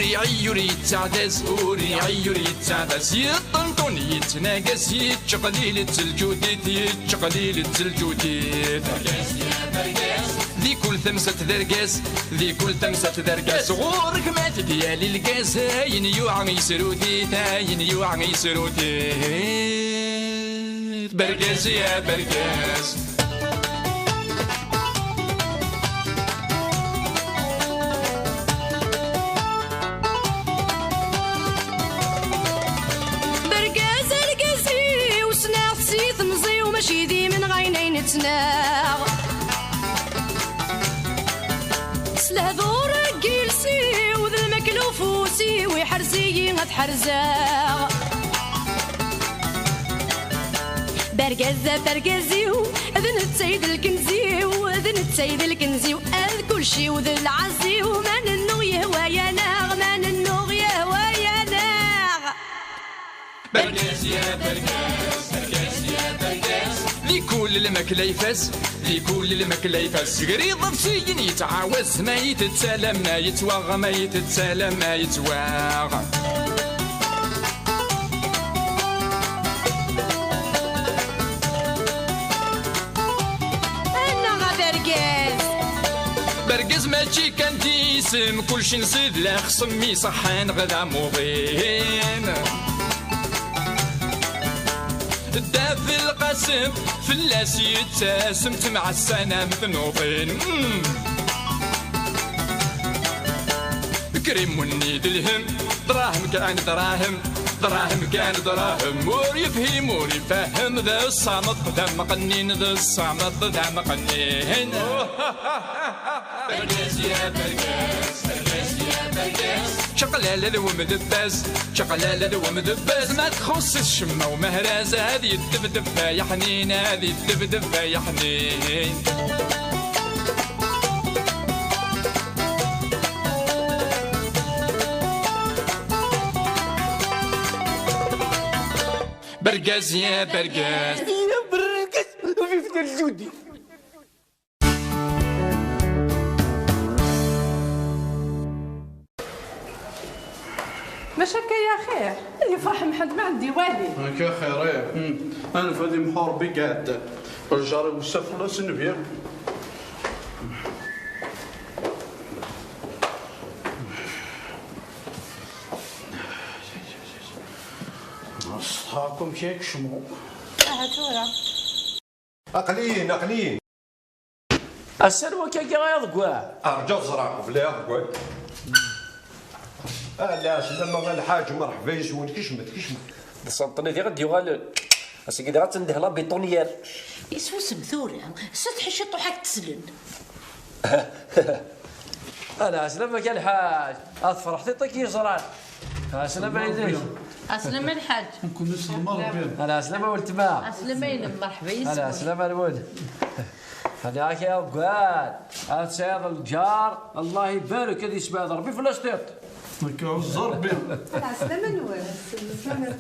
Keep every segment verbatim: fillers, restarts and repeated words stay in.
Iɛeyyu ur yettaɛdaz, ur iɛeyyu ur yettaɛdaz, yeṭṭenṭun yettnagas, yettqelil-itt lǧudit, yettqelil-itt lǧudit. Di kul tamsalt d argaz, di kul tamsalt d argaz, ɣur-k ma t-id-yali lgaz, ayen yuɛa yesrut-it, ayen yuɛa yesrut-it. Bergaz ya bergaz. Bergaz argaz-iw, ssneɣ-t si temẓi-w, mačči d imenɣayen ay nettnaɣ. S lehdur n yiles-iw d lmakla ufus-iw, iḥrez-iyi ad ḥerzeɣ. Bergaz ɣef argaz-iw, d netta i d lkenz-iw, d netta i d lkenz-iw, ad kulci-w d lɛaz-iw, ma nennuɣ yehwa-yaneɣ, ma nennuɣ yehwa-yaneɣ. Bergaz ya bergaz, bergaz ya bergaz. Di kul lmakla ifaz, di kul lmakla ifaz. Gar iḍebsiyen yettɛawaz, ma yettett alamma yettwaɣ, ma yettett alamma yettwaɣ. Annaɣ a bergaz. Bergaz mačči kan d isem, kulci nsid la xsem iṣeḥḥan ɣ d amuḍin. Dda Belqasem fell-as yettasem, temɛassanam tnuḍin. Mm. Krim wenni d lhem, dṛahem kan dṛahem, dṛahem kan dṛahem. Ur yefhim, ur ifehhem, d ṣṣameṭ d amqennin, d ṣṣameṭ d amqennin. Bergaz ya bergaz, bergaz ya bergaz. Čaqlala d wemdebbaz, čaqlala d wemdebbaz. Ma txuṣṣ-it ccemma umehraz, ad yeddebdeb ay aḥnin, ad yeddebdeb ay aḥnin. Bergaz ya bergaz. Ya bergaz, vive le Judi. Maca akka ya xir, ad yefreḥ Mḥend ma ɛeddi wali. Akka xir, eh. Hmm. Anef ad imḥu Rebbi i iɛeddan. Lǧar iwessa fell-as nnbi. Ṣṣeḥa akk amek ay yekcem. Aha tura. Aql-in, aql-in. Ass-a n wakka-agi ay aḍeggal. Rǧu ad ẓreɣ qbel ay aḍeggal. Ah, lɛeslama a lḥaǧ, merḥba yes-wen, kecmet, kecmet. D Senṭni diɣ i d-yuɣalen. Ass-agi diɣ ad tendeh la bétonnière. Isem-is tura, s tḥici ṭuḥ ad k-teslen. Ala, ɛeslama-k a lḥaǧ. Ad tefreḥ tiṭ i k-yeẓran. Ɛeslama yid-k. Ɛeslama a lḥaǧ. Nekkni s lma Rebbi. Ala, ɛeslama weltma. Ɛeslama-inem, merḥba yes-wen. Ala, ɛeslama-nwen. Ala, ak-, a aḍeggal. Ad tesɛiḍ lǧar, Allah ibarek, ad yesbeɛd Rebbi fell-as tiṭ. Nekk ɛuzz Rebbi. Ɛeslama-nwen. Salam.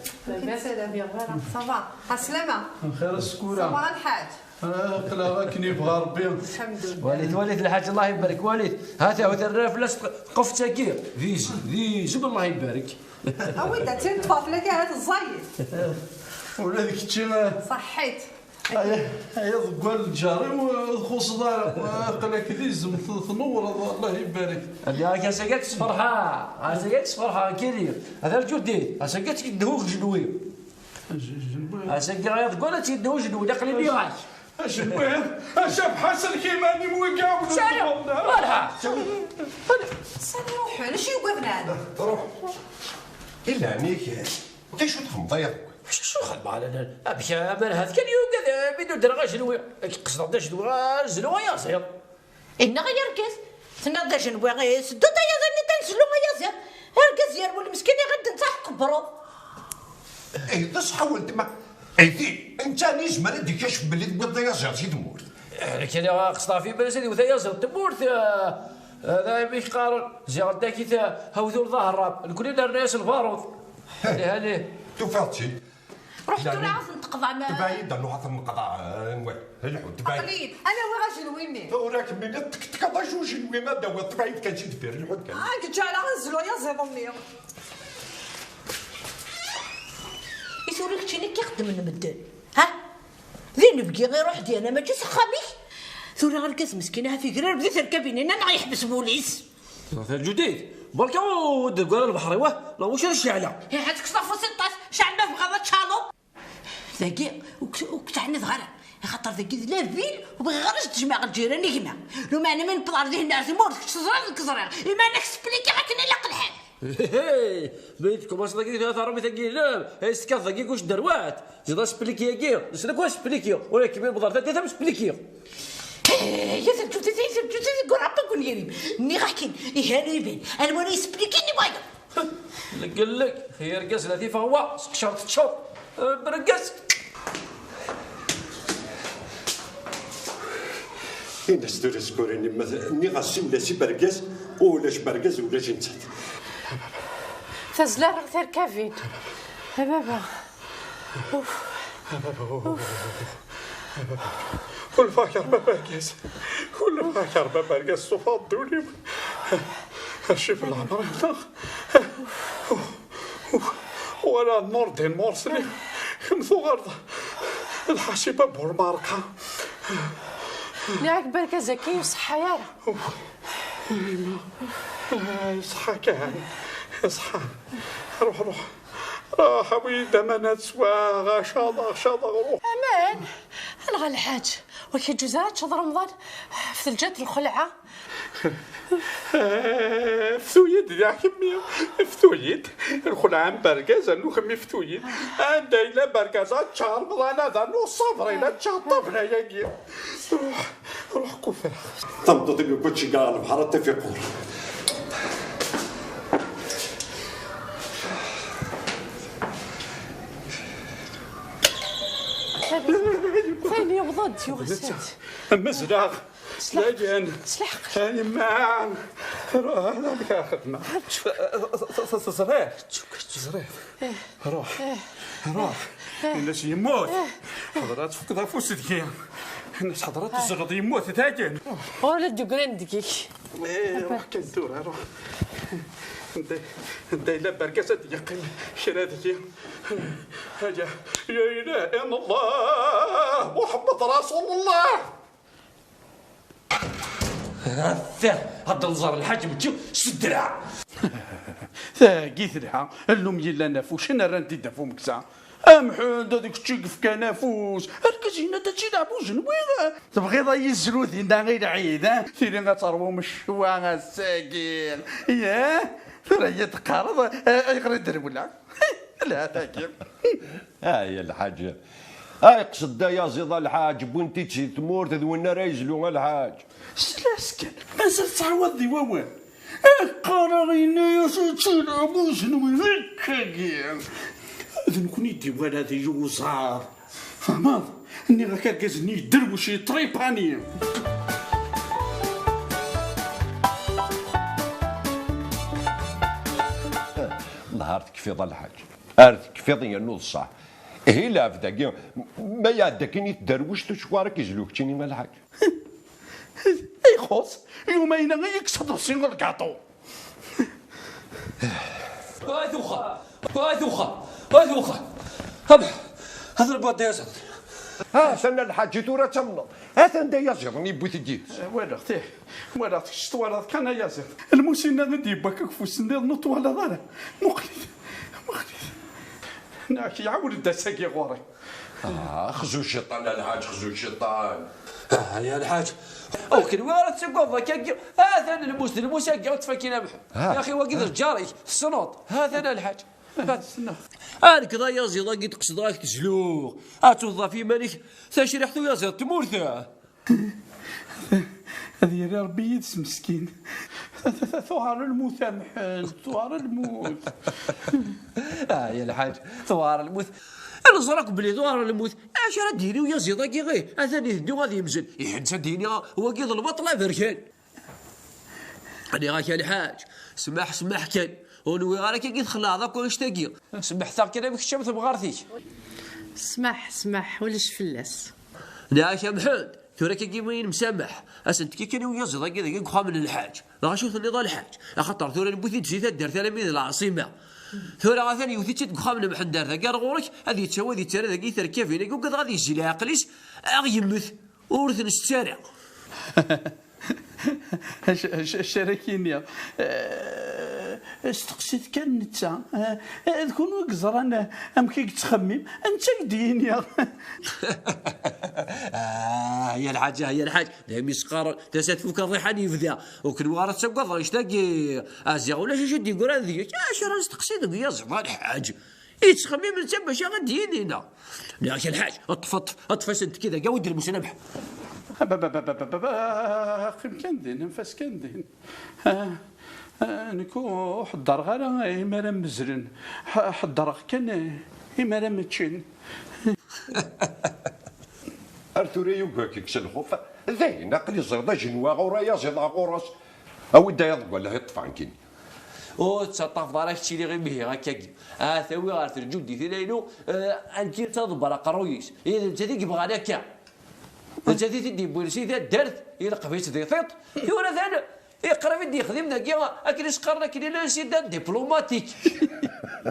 Ça va. Ɛeslama. Bxir a Sekkura. Ça va a lḥaǧ. Ah, aql-aɣ akken yebɣa Rebbi. Lḥemdullah. Walit, walit lḥaǧ, Allah ibarek, walit. Ha-t-a, ha-t-a, terra fell-as tqeft-agi. D izem, d izem, Allah ibarek. Awi-d, ad tt-in-ṭṭfeɣ fell-ak, ahat ẓẓayet. Ula d kečči, ah. Ṣaḥḥit. Ay, ay aḍeggal lǧar-iw, ur txuṣṣeḍ ara. Aql-ak d izem, t-, tnewwreḍ, Allah ibarek. Anda akka, ass-agi ad k-sferḥeɣ, ass-agi ad k-sferḥeɣ, nekkini. Ata lǧudit, ass-agi ad tt-yedhu ujenwi. Ass-agi ay aḍeggal ad tt-yedhu ujenwi, aql-i nniɣ-ak. Ajenwi, a Cabḥa, sellek iman-im, wigi ur Sɛiɣ, ttɣenna. Malḥa. Sani ruḥen, acu yugaden ɛad? Ruḥ. I leɛnaya-k, d acu txedmeḍ ay aḍeggal? Acu xedmeɣ ala, ala, amek, amer ahat kan yugad, eh, mi d-udreɣ ajenwi. Qesdeɣ-d ajenwi, ah, zlu ay aẓiḍ. Inna ay argaz, tenniḍ d ajenwi, eh, seddu-d ayaḍ-nni kan zlu ay aẓiḍ. Argaz yerwel meskin iɣedden taḥqebreḍ. Eh, d ṣṣeḥ a weltma. Eh, ti, netta yezmer ad d-ikacef belli tewwiḍ ayaẓiḍ si tmurt. Eh, nekkini qesdeɣ ɣef yiman-is ad iwet ayaẓiḍ n tmurt, eh, eh, d ayen i k-qqaren, ziɣen takit, eh, hawtul d aherrab. Nekkni nerna-yas lbarud. Heh. Hani, hani. Tufiḍ-tt-id. Ruḥ tura ad ten-tqeḍɛem. Tebɛid, ad nruḥ ad ten-nqeḍɛen. Lḥu, tebɛid. Aql-iyi-d. Ana wiɣ ajenwi-nni. Tura kemmini tektekeḍ acu ujenwi ma d-tawiḍ, tebɛid kan si deffir, lḥu kan. Ah, yeǧǧa ara ad nzlu ayaziḍ-nni. I tura keččini k-ixeddmen medden, ha? D inebgi iruḥ dyana, mačči s axxam-ik? Tura argaz meskin, ahat igrar di terkabin-nni neɣ yeḥbes wul-is. Ǧudit, berka ur d-teggar lbeḥri, wah, la wacu ara ceɛleɣ? Ihi ad tekkseḍ afus n ṭṭas, ceɛl ma tebɣiḍ ad tcaḍeḍ. Dagi, ur k-, ur k-teɛniḍ ara, axaṭer dagi d la ville, ur bɣiɣ ara ad jemɛeɣ lǧiran i gma. Lumeɛna ma newweḍ ɣer dihin ar tmurt, kečč teẓriḍ, nekk ẓriɣ, iman-ak splikiɣ akken ilaq lḥal. Hey, ma tkumaṣ dagi di tɛermit-agi yellan, ay s-tekkateḍ dagi kuc derwat. Ziḍ aspliki-agi, nessen akk aspliki. Ur ak-mi bḍar taddit am spliki. Hey, ya terǧut, ya terǧut, ya terǧut, ya terǧut, nniɣ-ak-in, ihi ara iban, anwa ara yespliki-nni wayeḍ. Leggellek, xi argaz la tifeɣwa, seqcer teččeḍ. Eh, bergaz. Ini-as tura skurani, ma t-, nniɣ-as siwel-as i bergaz, ulac bergaz, ulac nettat. Tazla rɣ terkabin. A baba. Uf. A baba, uf. Uf. Ḥulfaɣ yerba bergaz. Ḥulfaɣ yerba bergaz, ṣṣufa ddul-iw. Acif leɛmer-nneɣ. Wala Nurdin Mursli. Kemm tuɣaleḍ d Ḥaciba Burmarqa. Nniɣ-ak bergaz-agi ur iṣeḥḥa ara. Ay, ṣeḥḥa kan. Ṣeḥḥa. Ruḥ, ruḥ. Ruḥ, awi-d aman ad sweɣ, caḍeɣ, caḍeɣ, ruḥ. Aman? Anɣa lḥaǧ? Ur k-yeǧǧuz ara ad teččeḍ Remḍan ɣef telǧa n lxelɛa? Ftu-yi-d, ya kemmi. Ftu-yi-d. Lxelɛa n bergaz, rnu kemmi ftu-yi-d. Anda yella bergaz, ad ččeɣ Remḍan, ad rnu ṣṣabrin, ad ččeɣ ṭṭabla-yagi. Ruḥ, ruḥ kufra. Tameṭṭut-agi kečč ɣer lebḥer ad t-ifiqur. Tayen yewweḍ-d, yuɣ-as-d. Mazleɣ. Slaḥ. Dayen. Slaḥ. A yemma. Ruḥ, amek ara xedmeɣ? Ẓriɣ. Ẓriɣ. Ruḥ. Ruḥ. Ini-as yemmut. Ḥeḍra tfukkeḍ afus deg-i. Ini-as ḥeḍra tezreḍ yemmut dayen. Ur la d-ugran deg-k. Eh, ruḥ kan tura, ruḥ. Anda, anda yella bergaz ad d-yeqqim kra deg-i. Aya, ya ilahi n Allah, Muḥemmed Rasulullah. Ata, ad nẓer lḥaǧ mačči s ddreɛ. Tagi telha, llum yellan ɣef ucen rran-t-id ɣef umeksa. Amḥend, ad kečč i yefkan afus. Argaz yenna-d ad tt-ilɛeb ujenwi. Tebɣiḍ ad yezlu dinna i lɛid, a? Tili ad terwum ccwa ass-agi. Yah? Tura iyi-d-teqqareḍ, a-, ayɣer i d-rewleɣ? Lha tagi. Ay, a lḥaǧ. Ay, qsed ay aziḍ a lḥaǧ, wwin-t-id si tmurt, d win ara yezlu a lḥaǧ. Slas kan, mazal tettɛawadeḍ i wawal. Qqareɣ, yenna-yas ad tt-ilɛeb ujenwi akkagi. D nekkni i d-iwala di uẓar. Tfehmeḍ? Nniɣ-ak argaz-nni yedderwec, yeṭripani. Nehar tekfiḍ a lḥaǧ. Ar tekfiḍ yernu d ṣṣeḥ. Ihi lɛebd-agi, ma iɛedda akin i tderwect, acuɣer ad k-izlu keččini a lḥaǧ? Ixuṣ, yumayna i yekkes aḍebsi n lgaṭu. Ay tuxa! Ay tuxa! Ay tuxa! Hab! Hab lbadda ya saḍi. Ha, atan a lḥaǧ tura ad tamneḍ. Atan da yaziḍ-nni yewwi-t-id yid-s. Walaɣ-t, ih. Walaɣ-t, kečč twalaḍ kan a yaziḍ. Lmus-inna i d-yewwi akk ufus nniḍen ur twalaḍ ara. Muqel-it. Muqel-it. Nak, iɛawed-d ass-agi ɣur-i. Ah, xzu ciṭan a lḥaǧ, xzu ciṭan. Ah, ya lḥaǧ. Aw, kenwi ara tettagadeḍ akkagi? Atan lmus d lmus-agi, ur ttfakin amḥu. Ah. Ya axi, wagi d lǧar-ik, tessneḍ. Atan a lḥaǧ. Ah, nekk d ayaziḍ-agi d-qesdeɣ ad k-tezluɣ. Ad tewteḍ ɣef yiman-ik tacriḥt uyaziḍ n tmurt. Ad yerr Rebbi yid-s meskin. Tuɛer lmut a Mḥend, tuɛer lmut. Ah, ya lḥaǧ, tuɛer lmut. Neẓra akk belli tuɛer lmut. Acu ara d-yini uyaziḍ-agi? Ih, atan iteddu ad yemzel. Iḥeddez ad d-yini wagi d lbaṭel aberkan. Nniɣ-ak a lḥaǧ, smaḥ, smaḥ kan. Ur nwiɣ ara akkagi txelɛeḍ akk annect-agi. Semmḥet-aɣ kan am kečč am temɣart-ik. Smaḥ, smaḥ, ulac fell-as. Nniɣ-ak a Mḥend, tura akka win msamaḥ, ad sen-tekki kan i uyaziḍ-agi dagi deg uxxam n lḥaǧ. Dɣa acu tenniḍ a lḥaǧ? Axaṭer tura newwi-t-id si taddart alammi d lɛaṣima. Tura atan yewwet-itt-id deg uxxam n Mḥend ar dagi ar ɣur-k, ad yettawi ad yettarra dagi i terkabin-agi, ugadeɣ ad yezzi leɛqel-is, ad aɣ-yemmet. Ur t-nsett ara. Acu ara k-iniɣ? Eh, steqsit kan netta. Eh, d kunwi i yeẓran, eh, amek i yettxemmim. Netta i k-d-yini. Ah, ya lḥaǧ, ya lḥaǧ. Daymi s-qqaren, tasa tfuk aḍiḥan yebda. U kenwi ara tettaggadeḍ annect-agi. A ziɣ ulac acu i d-yeggran deg-k. Acu ara nesteqsi deg uyaziḍ a lḥaǧ? Yettxemmim netta bac ad d-yini, neɣ? Nniɣ-ak a lḥaǧ, ṭṭef, ṭṭef, ṭṭef-asen-t kida, awi-d lmusnabeḥ. Abababababa, qqim kan din, anef-as kan din. Ah, ah, nekk ur ḥeddreɣ ara imi ara mmezlen. Ḥ-, ḥeddreɣ kan imi ara mmeččen. Ar tura yugi-k s lxuf. Dayen, aql-i ẓriɣ d ajenwa ɣur-i, ayaziḍ ɣur-s. Awi-d ayaḍ deg wallahi ṭṭef-aɣ nekkini. Ur tettaṭṭafeḍ ara keččini imihi akkagi. Ah, tawi ɣer terǧuddit-inu, eh, akken ad tḍebber aqerruy-is. I d nettat i yebɣan akka. D nettat i t-id-yewwin si taddart, ileqb-itt di tiṭ. Tura dan, iqrib i d-yexdim dagi, akken i s-qqaren akken i l'incident diplomatique.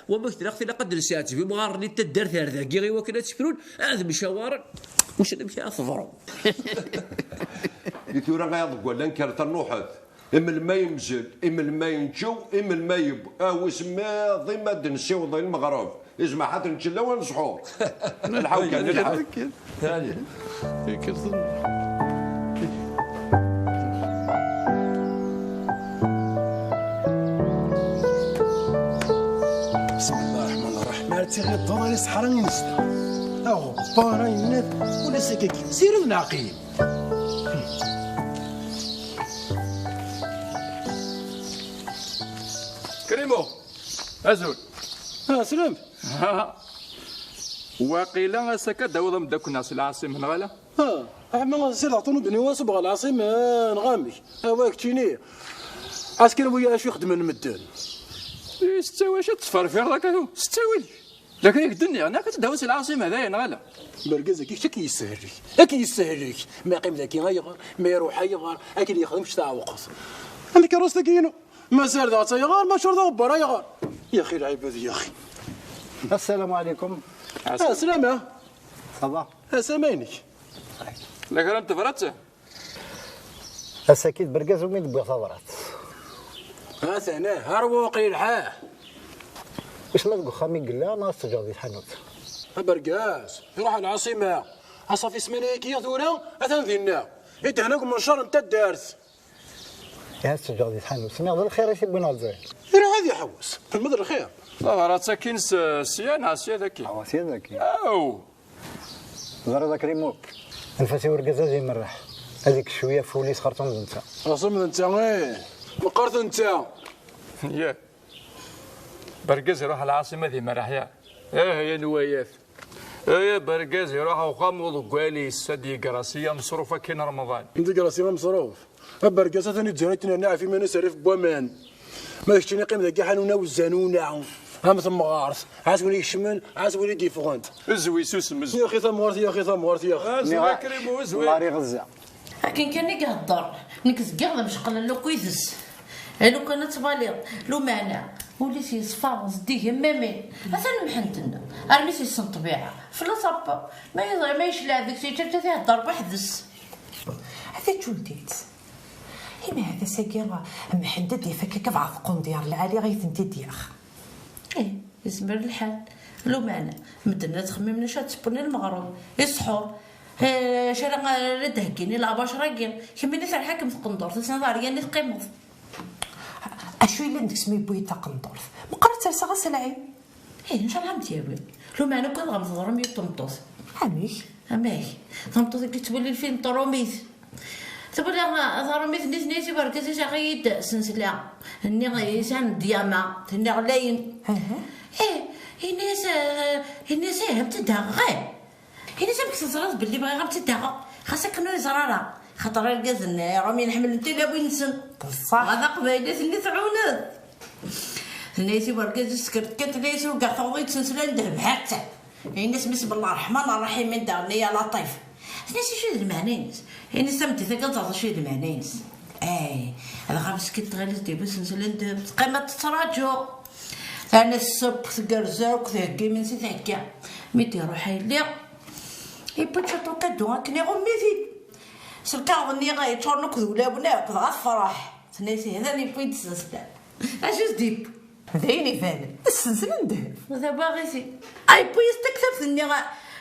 Wama k-tlaq tilaq ad d-nesɛetteb imɣaren n taddart ar dagi i wakken ad tt-frun, ad mcawaren. Wissen amek ara teḍru. I tura ayaḍ deg wallan kker ternuḥet. Imelmi yemzel, imelmi yenǧew, imelmi yeww. Ah, wissen ma d ima d-nsiweḍ i lmeɣreb. Izmer ḥa t-nečč lawan sḥur. Lḥaw kan, lḥaw. بسم الله الرحمن الرحيم. Ar tiɣiṭṭeḍ ar iseḥra i nezdeɣ. Aɣebbar, ayennat, ula s-, sired neɛqil. Krimo, azul. Ah, slam. Waqila ass-aka d-tawiḍ ameddakel-nneɣ si lɛaṣima, neɣ ala? Ah, ḥma sirdeɣ ṭunubli-w asubɣ ɣer lɛaṣima, neɣ amek? Awa keččini. Ɛas kan wiyaḍ acu i xeddmen medden. I s ttawil acu tettferfireḍ akka tu? S ttawil. D akken i k-d-nniɣ, nniɣ-ak ad tt-id-tawiḍ si lɛaṣima, dayen, neɣ ala? Bergaz-agi kečč ad k-yessehleg. Ad k-yessehleg. Ma yeqqim dagi ayɣer, ma iruḥ ayɣer, akken yexdem kečč tɛewqeḍ. Am tkeṛṛust-agi-inu. Ma sirdeɣ-tt ayɣer, ma ccerḍ aɣebbar ayɣer. Yaxi lɛibad, yaxi. السلام عليكم. Ah, slama. Ça va? Ah, slama-inek. La kra n tebrat? Ass-agi d bergaz umi d-wwiɣ tabrat. Atan, ah, ar wuqil, ha. Wissen ma deg uxxam i yella, neɣ ad t-teǧǧeḍ di tḥanut? Abergaz, iruḥ ar lɛaṣima. Aṣafi ssmana-agi tura, atan dinna. Idehna deg umencar n taddart. Ihi ad t-teǧǧeḍ di tḥanut. Nniɣ d lxir i t-iwwin ɣer Lezzayer. Iruḥ ad iḥewwes. Lmed lxir. Tabrat akkin s-, sya neɣ sya daki? Awa, sya daki. Aw! Teẓriḍ a Krimo? Anef-as i urgaz ad imerreḥ. Ad ikkes cwiya ful-is xerṣum d netta. Xerṣum d netta, ih. Meqqert netta. Yah. Bergaz iruḥ lɛaṣima ad imerreḥ, ya. Ah, ya nwayat. Aya bergaz iruḥ uxxam uḍeggal-is ad d-yegraṣi ameṣruf akkin Remḍan. Ad d-yegraṣi ameṣruf. Abergaz atan ittzuran ittnerni ɣef iman-is rrif n waman. Ma d keččini qqim dagi ḥanun awzanuna. Am temɣart. Ɛas win ikecmen, ɛas win i d-yeffɣen. Zwi susem, zwi. Yaxi tamɣart, yaxi tamɣart, yaxi. Ah, zwi a Krimo, zwi. Akken kan i ihedder, nekk zgiɣ d amceqqel n lukwides. Lukan ad tbaliḍ, lumeɛna, ul-is yeṣfa, zeddig am waman. Atan Mḥend-nneɣ, armi s-yessen ṭṭbiɛa, fell-as Ṛebbi. Ma yeẓra, ma yecleɛ deg-s, yeǧǧa-tt ad ihedder weḥd-s. Ad teǧǧ ul-is. Imeɛd ass-agi, Mḥend ad d-yaf akka kebɛa tqundyar lɛali i tent-id-yaɣ. Ih, yezmer lḥal. Lumeɛna, medden ad xemmimen acu ad ttewwen i lmeɣreb, i ṣṣḥur, eh, acu ara, ara d-heggin i lɛabacer-agi. Kemmini terḥa-kem tqendurt, ass-a d Ɛeryan i teqqimeḍ. Acu yellan deg-s mi yewwi-yi-d taqendurt? Meqqar ad tt-alseɣ ass n lɛid. Ih, ncallah ad m-tt-yawi. Lumeɛna ugadeɣ teḍrem yiwet tmeṭṭut. Amek? Amek? Tameṭṭut-agi tettwali lfilm n tṛumit. Tewwel taṛumit-nni, tenna-yas i wergaz-is, aɣ-iyi-d sensla-nni yesɛan ddyama, tenna ɣlayen. Aha. Ih, yenna-yas, eh, yenna-yas, ih, am-tt-id-aɣeɣ, ih. Yenna-yas, amek teẓriḍ belli bɣiɣ am-tt-id-aɣeɣ? Xas akken ur yeẓri ara. Xaṭer irgazen iṛumyen ḥemmlen tilawin-nsen. D ṣṣeḥ. Dɣa taqbaylit-nni tɛuned. Tenna-yas i wergaz-is, tekker-d kan, tenna-yas, ugaɣ tawḍeḍ-iyi-d sensla n ddheb, ha-tt-a. Ini-as mmi-s bellah ṛṛeḥman ṛṛaḥimin daɣen ya Laṭif. Tenna-as acu d lmeɛna-ines? Ini-as tameddit-agi ad teẓreḍ acu d lmeɛna-ines. Ay, dɣa meskint tɣileḍ d yiwet n tlendem, teqqim ad tettraǧu. Terna tṣubb, tgerrez akk, thegga imensi, thegga. Mi d-iruḥ yelli, yewwi-d ciṭ ukadu akken iɣumm-it-id. S lkaɣeḍ-nni yeččuren akk d ulawen akk, dɣa tefreḥ. Tenna-as ihi d ayen yewwi-d s zzlam. Acu s-d-yewwi? D ayen ibanen, d ssensen n ddheb. D abaɣ-iten. Ay, yewwi-yas taktabt-nni,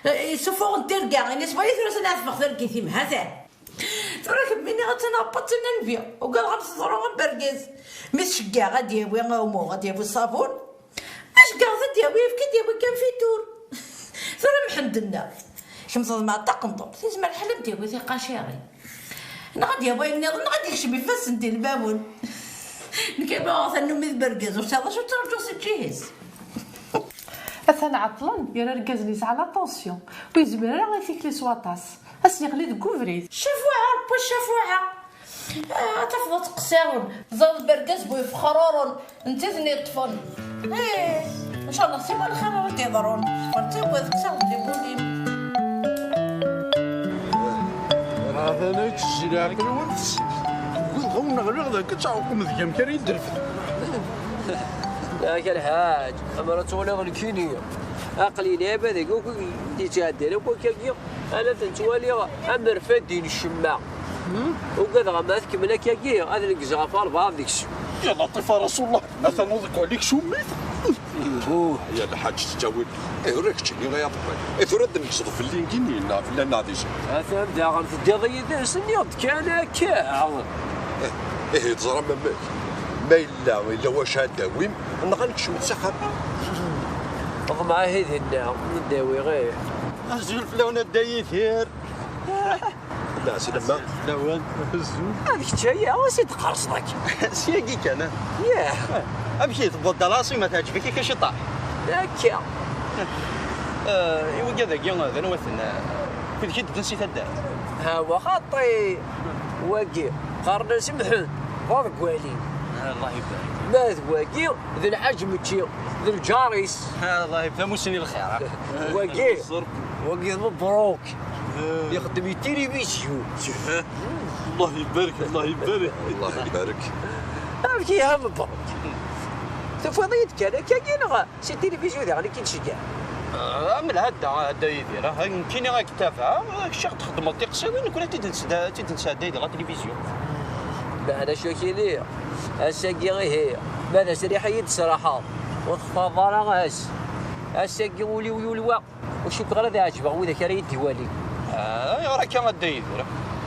eh, yessuffuɣen tirga, ini-as, wali tura ad ɛetbeɣ targit-im, ha-t-an. Tura kemmini attan ɣer ṭṭin n nnbi, ugadeɣ ad teḍru am bergaz. Mi tceggeɛ ad d-yawi umuɣ, ad d-yawi ṣṣabun. Ma ceggeɣ ad d-yawi, yefka ad d-yawi kan fitur. Tura Mḥend-nneɣ, kemm teḍmeɛ taqenṭubt, yezmer lḥal ad d-yawi tiqacirin. Neɣ ad d-yawi ayen nniḍen, neɣ ad d-yekcem ifassen di lmawen. Nekk ama uɣeɣ tannumi d bergaz, ur sɛiɣ d acu ttṛaǧuɣ si ǧǧiha-s. Atan ɛeṭṭlen, yerra argaz-nni yesɛa la tension, ur yezmir ara ad t-ikli s waṭas. Ad s-yeɣli deg ubrid. Cafuɛa, Rebbi cafuɛa. Ah, ad tafeḍ ad tqeṣṣiren. Teẓriḍ bergaz bu yefexruren, netta i ten-yeṭṭfen. Ih, ncallah siwa lxir ara d-yeḍrun. Ur ttagad, kkes-aɣ-d di wul-im. Hatan ad kečč leɛqel-nwen tessit. Wwiɣ-awen ɣliɣ d akka ttɛuqum deg-m kra yedderfen. Yak a lḥaǧ, amer ad twaliḍ nekkini. Aql-i lɛibad-agi akk i d-yettɛeddan akk akkagi, ala ten-ttwaliɣ am rfad di ncemma. Ugadeɣ ma tkemmel akkagi, ad neggzeɣ ɣef albaɛḍ deg-sen. Ya Laṭif a Rasulullah, atan uḍeggal-ik summit. Ihuh, ya lḥaǧ tettawil. Eh, ur ak-ččini ay aḍeggal. Eh, tura ad d-neggzeḍ fell-i gini, neɣ fell-aneɣ di sin. Atan daɣen teddiḍ yid-s, nniɣ-d kan akka. Eh, ihi teẓram amek. Ma yella, yella wacu ad d-awim, neɣ ad nekcem s axxam. Ḍmeɛ ihi dinna, ad d-awiɣ, ih. Azul fell-awen a Dda Yidir. Lɛeslama. Lawan, azul. Ad kečč aya, ansi d-tqerseḍ akka? Syagi kan, ah. Yah. Amek i tewweḍ-d ɣer lɛaṣima, teɛǧeb-ik akka ciṭṭaḥ? Akka. Eh, i wigad-agi, d anwa-ten? Wid i d-yedden si taddart? Ha, wa xaṭi. Wagi, qqaren-as Mḥend, d aḍeggal-iw. Allah ibarik. Ma d wagi, d lḥaǧ Mečči, d lǧar-is. Allah ibarik, tamussni lxir, ha? Wagi, wagi d Mebruk. Ixeddem i tilivizyu. Allah ibarik, Allah ibarik. Allah ibarik. Amek iha Mebruk? Tufiḍ-iyi-d kan akkagi neɣ si tilivizyu daɣen i k-id-ceggɛen? Ah, am lɛadda, a Dda Yidir, ah, nekkini ad k-ttabaɛeɣ, kečč ad txeddmeḍ tiqsiḍin, nekkni ad tt-id-nsedda-, ad tt-id-nesɛedday di la télévision. Meɛna acu ak-iniɣ, ass-agi ihi, ma d asriḥ i yi-d-tesraḥeḍ, ur textareḍ ara ass. Ass-agi ul-iw yulwa. Ur cukkeɣ ara ad ɛejbeɣ widak ara yi-d-iwalin. Ah, ayɣer akka a Dda Yidir?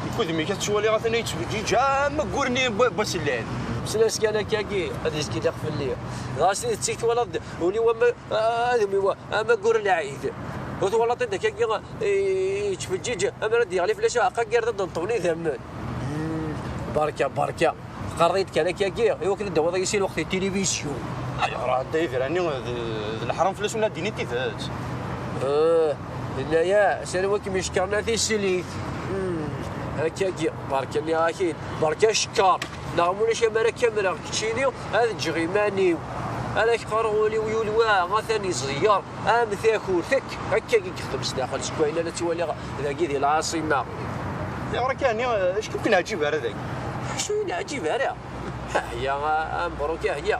Nekk udem-ik ad t-ttwaliɣ atan yettfeǧǧiǧ am aggur-nni n wa-, n wass llan. Slas kan akkagi, ad yezgiliɣ fell-i. Dɣa s tidet i twalaḍ ul-iw am, ah, udem-iw am aggur n lɛid. Ur twalaḍ-t akkagi, eh, yettfeǧǧiǧ, ammer ad d-yeɣli fell-as uɛeqqa n yirden ad d-neṭṭwen idammen. Berka, berka. Teqqareḍ-iyi-d kan akkagi, i wakken ad d-tawiḍ yis-i lweqt i tilivizyu. Ayɣer a Dda Yidir, ɛni d, d leḥram fell-as wala ad d-tiniḍ tidet? Eh, yenna-yas, anwa kem-icekkren a tislit? Hmm, akkagi, berka nniɣ-ak-id, berka cekker. Neɣ ma ulac amar ad kamreɣ keččini, ad ǧǧeɣ iman-iw. Ara k-qqareɣ ul-iw yulwa, atan iẓeyyer. Am takurt, akk, akkagi i yexdem sdaxel, seg wayen ara ttwaliɣ dagi di lɛaṣima. Ayɣer akka, ɛni, acu ur k-neɛǧib ara dagi? Acu ur yi-neɛǧib ara? Ahya, a, a Mebruk, ahya.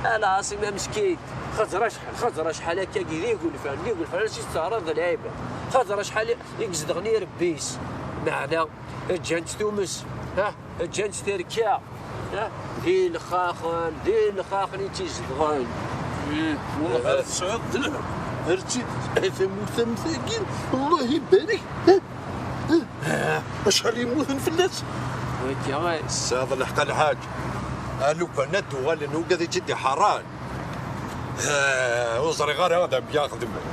A lɛaṣima meskint, xaẓer acḥal, xaẓer acḥal akkagi d igulfan, d igulfan, acu tettɛaraḍ d lɛibad. Xaẓer acḥal i izedɣen irebbi-s. Meɛna, ǧǧan-tt tumes, ha? Ǧǧan-tt terka, ha? D ilxaxen, d ilxaxen i tt-izedɣen. Ih, wallah ar tesɛiḍ d lhem. Ar tt-id-, ay tamurt am tagi, Allah ibarek. Acḥal yemmuten fell-as. Wagi, tesɛiḍ lḥeqq a lḥaǧ. A lukan ad d-uɣalen ugad i tt-id-iḥerran. Ah, ur ẓriɣ ara d amek ara xedmen.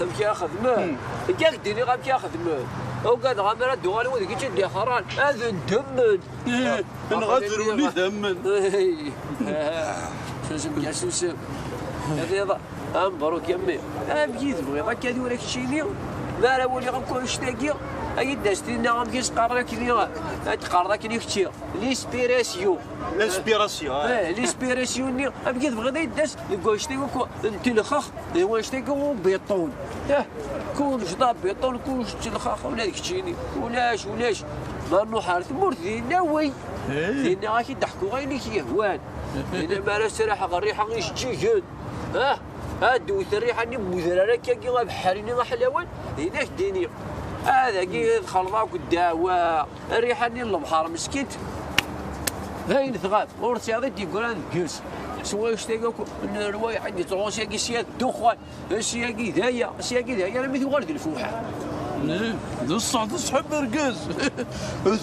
Amek ara xedmen? Hmm. Yak d-iniɣ amek ara xedmen. Ugadeɣ amar ad d-uɣalen wid i tt-id-iḥerran, ad ndemmen. Ih, neɣ ad run idammen. Ih. Susem kan, susem. Ad iḍ-, a Mebruk a mmi. Amek i tebɣiḍ akka tura keččini? Mi ara waliɣ akk annect-agi, Ad yi-d-tas tinna amek i s-qqaren akken i, ad d-qqaren akken i kečči. L'inspiration. L'inspiration, ah. Eh, l'inspiration-nni, amek i tebɣiḍ ad yi-d-tas deg wannect-agi akk n telxex, d wannect-agi n ubiṭun. Eh, kullec d abiṭun, kullec d telxex, ula d keččini. Ulac, ulac. Ma nruḥ ar tmurt, dinna wi. Eh. Dinna ad ak-id-ḥkuɣ ayen i k-yehwan. Dinna mi ara sraḥeɣ rriḥa ijeǧǧigen. Ah, ad d-tewwet rriḥa-nni n wedrar akkagi abeḥri-nni aḥlawan, dinna ad k-d-iniɣ. Ah, dagi ad xelḍeɣ akk ddeɛwa. Rriḥa-nni n lebḥer meskint, d ayen tɣab, ur tesɛiḍ i d-yeggran deg-s. S wannect-agi akk n rrwayeḥ i d-yettɣunsi-agi sya d ddexxan, sya-agi d aya, sya-agi d aya, armi tuɣal d lfuḥa. Eh, d ṣṣeḥ, d ṣṣeḥ, argaz.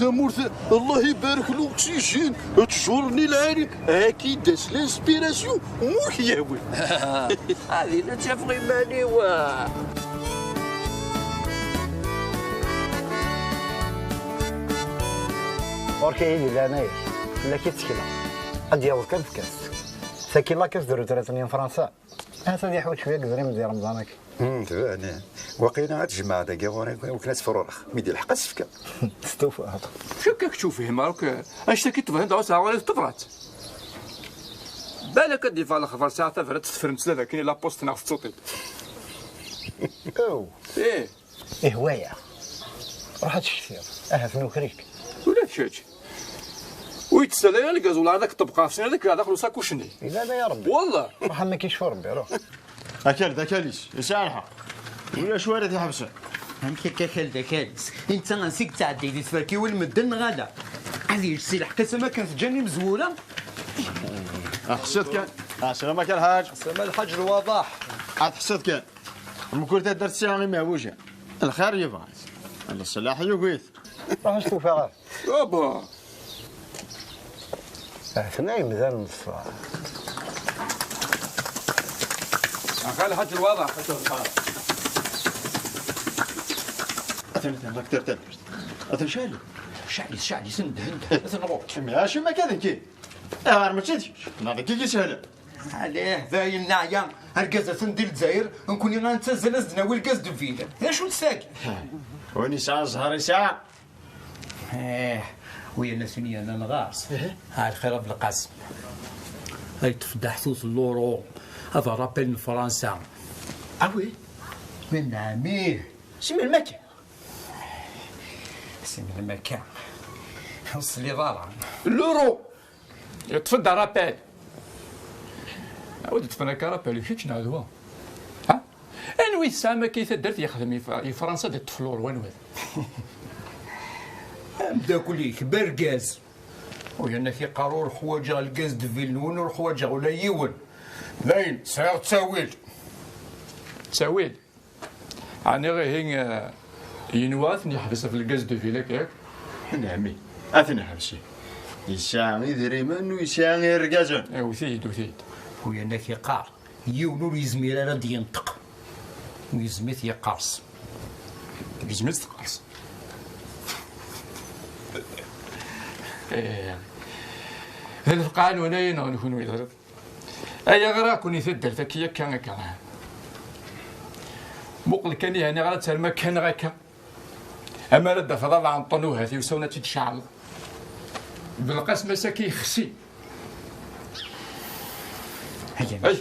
Tamurt, Allah ibarek l'oxygène, ttjur-nni lɛali, ad k-id-tas l'inspiration, mu k-yawi. Ad ina ttafeɣ iman-iw. Ɣur-k ay di leɛnaya-k, fell-ak i ttekleɣ. Ad d-yaweḍ kan tefka-t. Saki la caisse de retraite-nni n Fransa. Ahat ad yeḥwiǧ cwiya n yedrimen di Remḍan-agi. Hmm, tban. Waqila ad tjemɛeḍ dagi ɣur-i, wakken ad tefrurex. Mi d-ilḥeq ad s-fkeɣ. Testufaḍ. Cukkeɣ kečč ur fhimeɣ akk. Anect-agi tebɣiḍ dɣa sɛa ɣur-i d tebrat. Balak ad d-yeffeɣ lexbar sɛa tabrat tefremt la dakken i la poste neɣ tettuḍ-t-id. Aw. Ih. Ihwa-yaɣ. Ruḥ ad tcetkiḍ. Ahat nuker-ik. Ula d kečč. Ur yettsal ara lgaz, wala ad ak-ṭebqeɣ ɣef sin, ad ak-rreɣ daxel usakuc-nni. Iban ya Rebbi. Wallah. Ruḥ am akken yecfa Rebbi, ruḥ. Akal, d akal-is. Yesɛa lḥeqq. Ulac wara t-iḥebsen. Amek akka akal d akal-is? Netta ansi yettɛedday di tferkiwin n medden neɣ ala? Ad yečč si lḥeqq-is am akken teǧǧan imezwura? Ḥṣiḍ kan. Ɛeslama-k a lḥaǧ. Ɛeslama a lḥaǧ Lwaḍaḥ. Ad ḥṣiḍ kan. Mkul taddart tesɛa imeɛwujen. Lxir yebɣa-t. Leṣlaḥ yugi-t. Ruḥ s tufaɣ. Aba! Atna yemdanen n ṣṣfa. Axi a lḥaǧ Lwaḍaḥ. Atan, atan, rak tar taddart. Atan cɛel. Cɛel, cɛel, isen ddhen. Atan ɣur-k. Mmi, acu ma kan nekki? Ayɣer mačči d kečč? Neɣ d kiki sehlen? Alih, dayen neɛya. Argaz atan di Lezzayer, nekkni ad nettazzal ad s-d-nawi lgaz de ville. D acu-tt tagi? Win yesɛa zzher yesɛa. Eh, win aten yernan ɣer-s. Ih. Ah, lxir a Belqasem. Ay yeṭṭef-d aḥtut n l'euro, ad rappel n Fransa. Ah oui? Min ɛami. Si melmi akka? Si melmi akka? Ur tesliḍ ara. L'euro! Yeṭṭef-d rappel. Awi d-ṭṭfen akka rappel, kečč neɣ d wa? Ha? Anwa i tesɛam akka i taddart yexdem i Fra-, i Fransa d ṭṭef l'euro, anwa? Ameddakel-ik, bergaz. U yerna k-iqqar ur ḥwaǧeɣ lgaz de ville-nwen, ur ḥwaǧeɣ ula yiwen. Dayen, sɛiɣ ttawil. Ttawil? Ɛni ihi, eh, yenwa ad ten-yeḥbes ɣef lgaz de ville akka, yak? Nɛemi, ad ten-ḥebsi. Yesɛa idrimen u yesɛa irgazen. Awit-iyi-d, awit-iyi-d. U yerna k-iqqar, yiwen ur yezmir ara ad d-yenṭeq. U yezmir yeqqers. Yezmir teqqers. Eh, d lefqeɛ n unay neɣ n kunwi, teẓriḍ? Ay aɣra-ken i taddart akka, akka, akka. Muqel kan ihi, aniɣer ad term akka neɣ akka. Amar ad d-tafeḍ abeɛṭen uhat-iw sawen ad tt-id-tceɛleḍ. Belqasem ass-agi yexsi. Ay.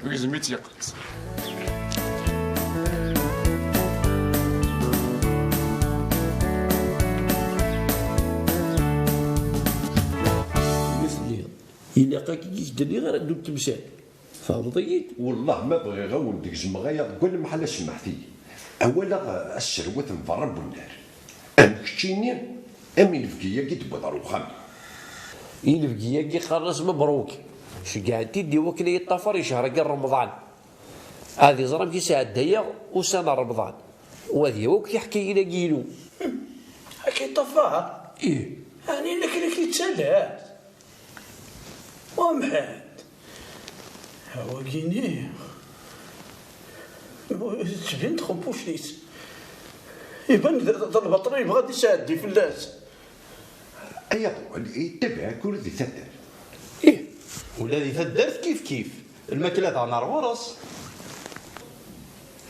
Gzem-itt yeqqes. Ilaq-ak i k-d-nniɣ ara ddunt temsal. Tɛawdeḍ-iyi-d? Wellah ma bɣiɣ a wen-d-gezmeɣ aya deg walamma ḥala semmḥet-iyi. Awal-a a sserwat n berra n wennar. Am keččini, am inebgi-agi d-wwiḍ ar uxxam. Inebgi-agi qqaren-as Mebruk. Ceggɛen-t-id i wakken ad yeṭṭafar i ccher-agi n Remḍan. Ad iẓer amek i sɛeddayeɣ ussan n Remḍan. U ad yawi akk tiḥkayin-agi-inu. Ad k-yeṭṭafar? Ih. Ɛni d nekk i k-yettalan? Wamḥend, awagini tettbin txempuct-is. Iban d, d lbaṭel yebɣa ad d-isɛeddi fell-as. Ay aḍwal, yettabaɛ-ik ula di taddart. Ih, ula di taddart kif kif. Lmakla daɣen ar ɣur-s.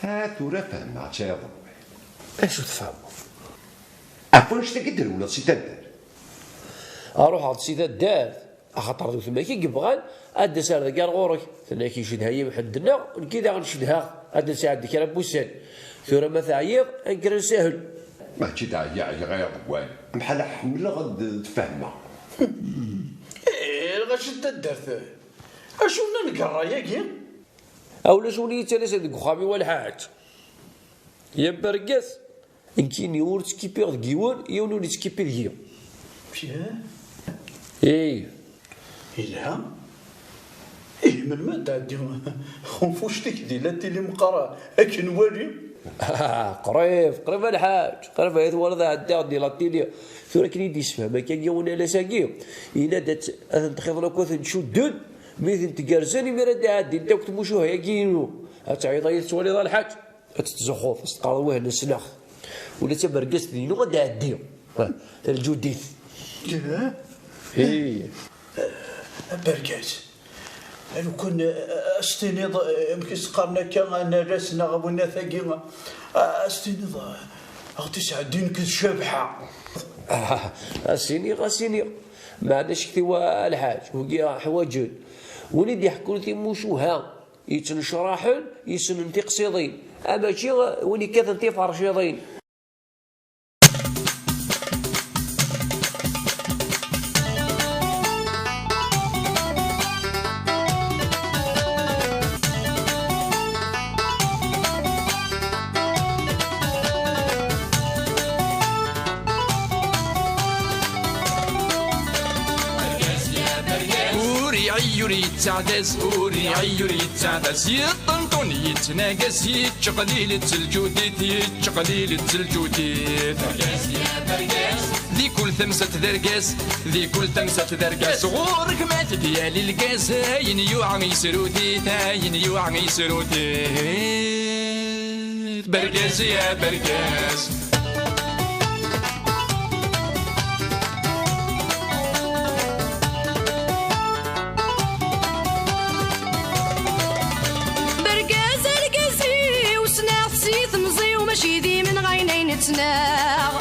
Ah, tura fehmeɣ-tt a Iḍebwan. Acu tfehmeḍ? Ɣef wanect-agi d-rewleḍ si taddart? Ruḥeɣ-d si taddart, axaṭer d weltma-k i yebɣan ad d-tas ar dagi ar ɣur-k. Tenna-k icedha-yi Mḥend-nneɣ, nekki daɣen cedhaɣ. Ad d-nesɛeddi kra n wussan. Tura ma teɛyiḍ, ad nekker ad nsahel. Mačči d ɛyiɣ, ɛyiɣ a Iḍebwan. Mḥala ḥemmleɣ ad d-fehmeɣ. Ih, lɣaci n taddart. Acu nnan deg ṛṛay-agi? A ulac win i yettalasen deg uxxam-iw a lḥaǧ. Ya bergaz, nekkini ur ttkippiɣ deg yiwen, yiwen ur yettkipi deg-i. Ih. Yelha. Ih, melmi ad d-tɛeddi txenfuct-ik di la tili meqqar akken wali? Qrib, qrib a lḥaǧ, qrib ay twalaḍ ɛeddaɣ di la tili. Tura akken i d-yessefhem akka yiwen alas-agi, yenna-d ad t-, ad ten-txiḍen akk ad ten-cudden, mi ten-tgerzen, imir ad d-ɛeddint akk tmucuha-agi-inu. Ad teɛyiḍ ay tettwaliḍ a lḥaǧ, ad tettzuxxuḍ, ad s-teqqareḍ wah nesneɣ. Ula d tabergazt-inu ad d-ɛeddi. Ha, taljudit. Hi. Abergaz. Lukan, eh, as-tiniḍ, eh, amek i s-qqaren akka, analas neɣ awinnat-agi, eh, as-tiniḍ, eh, ad ɣ-t-isɛeddi nekk d Cabḥa. Ah, as-iniɣ, as-iniɣ. Meɛna cektiwa a lḥaǧ, wigi ḥwaǧen win i d-iḥekkun timucuha, yettnecraḥen, yessnen tiqsiḍin, a mačči win ikkaten tiferciḍin. Ur iɛi ur yettaɛdaz, ur iɛi ur yettaɛdaz, yeṭṭenṭun yettnagas, yettqlil d teljudit, yettqlil d teljudit. Di kul tamsalt d argaz, di kul tamsalt d argaz, ɣur-k ma tbyal lgaz, ayen yuɛa yesrut-it, ayen yuɛa yesrut-it. Bergaz ya bergaz. Bergaz argaz-iw, ssneɣ-t si temẓi-w, mačči d imenɣayen ay nettnaɣ.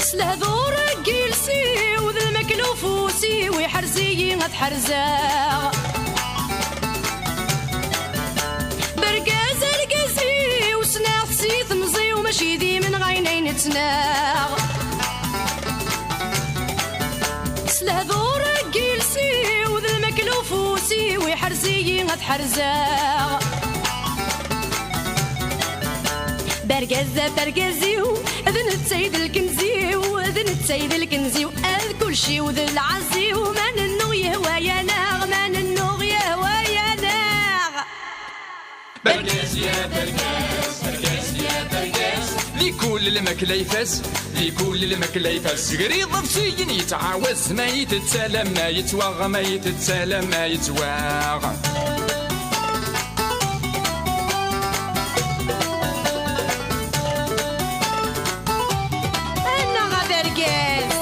S lehdur deg yiles-iw, d lmakla ufus-iw, iḥrez-iyi ad ḥerzeɣ. Bergaz argaz-iw, ssneɣ-t si temẓi-w, mačči d imenɣayen ay nettnaɣ. S lehdur deg yiles-iw, d lmakla ufus-iw, iḥrez-iyi ad ḥerzeɣ. Bergaz, bergaz-iw, d netta i d lkenz-iw, d netta i d lkenz-iw, d kulci-w d lɛezz-iw, ma nennuɣ yehwa-yaneɣ, ma nennuɣ yehwa-yaneɣ. Bergaz ya bergaz, bergaz ya bergaz. Di kul lmakla ifaz, di kul lmakla ifaz. Gar iḍebsiyen yettɛawaz, ma yettett alamma yettwaɣ, ma yettett alamma yettwaɣ. Annaɣ a bergaz!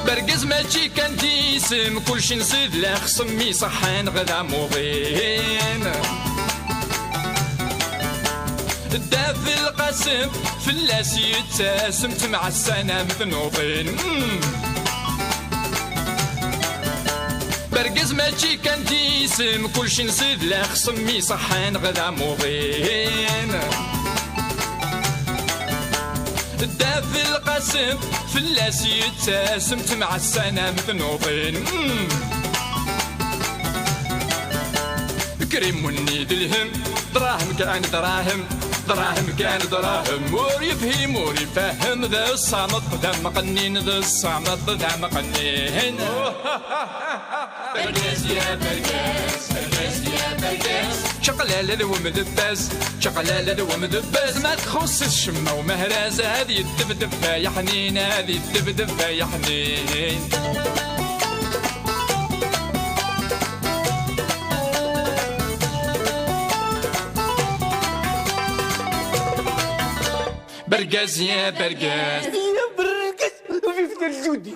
Bergaz mačči kan d isem, kulci nsid lexṣem iṣeḥḥan ɣ d amuḍin. Dda Belqasem fell-as yettasem, ttemɛassan am tnuḍin. Mm. Bergaz mačči kan d isem, kulci nsid lexṣem iṣeḥḥan ɣ d amuḍin. Dda Belqasem fell-as yettasem, ttemɛassan am tnuḍin. Mm. Krimunni d lhem, dṛahem kan dṛahem, dṛahem kan dṛahem. Ur yefhim ur ifehhem, d ṣṣameṭ d amqennin, d ṣṣameṭ d amqennin. Bergaz ya bergaz, bergaz ya bergaz. Čaqlala d wemdebbaz, čaqlala d wemdebbaz. Ma txuṣṣ-it ccemma umehraz, ad yeddebdeb ay aḥnin, ad yeddebdeb ay aḥnin. Bergaz ya bergaz. Ya bergaz, vive le Judi.